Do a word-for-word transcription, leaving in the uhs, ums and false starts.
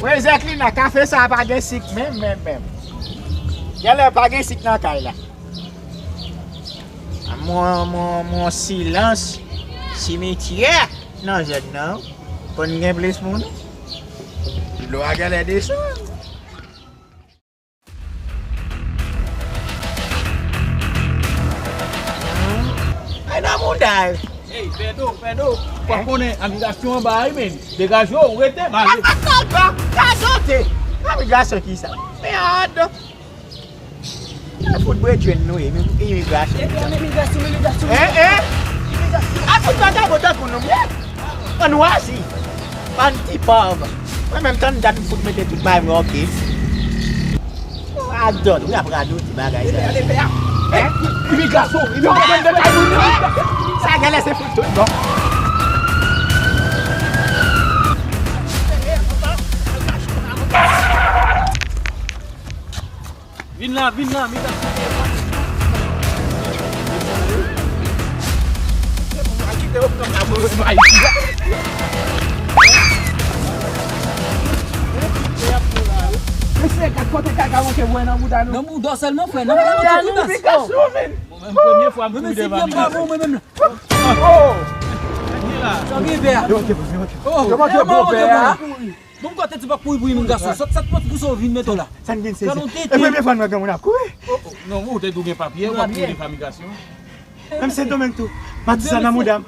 Wi, Zèklina, kafe sa a pa gen sik menm, menm, menm. Genlè pa gen sik nan kay la. Mon, mon, mon silans simityè nan zòn nan. Konn gen plis moun. Dlo a genlè desann. Ay nan mouda. Ey, Fèdo, Fèdo, w ap konnen amigasyon anba a wi, men. Degaje w, rete, m ale. Kadote! Amigasyon ki sa? Men adan. Fout bredjenn nou ye, imigrasyon. Epi an imigrasyon, imigrasyon. Hein, hein? A tout bagay bon tankou nou, men. Ann wazi. Bann ti pòv. Mwen menm tann dat m fout mete tout bagay mwen, oke. Radòt, wi, ap radòt ti bagay sa. Hein? Imigrasyon, imigrasyon de kay moun. Sa genlè se fout tout bon. Vin la, vin la, migrasyon. Mesye, gad kote kaka manke bwè nan bouda nou. Nan bouda w sèlman, frè, nan bouda w tout grimas. Mwen menm premye fwa m kouri devan migrasyon. Mwen menm la. Oh! Sa gen pè a? Yo manke bwè a. Yo manke bwè a. Bon, m kote ti pa kouri pou imigrasyon. Sòt sa t pòt pou sa w vin mete w la. Sa n gen sezi. E premye fwa n wè granmoun ap kouri. Oh, oh. Non, ou te dwe gen papye, w ap kouri devan migrasyon. Menm Sendomeng tou. Mati sa nan mouda m.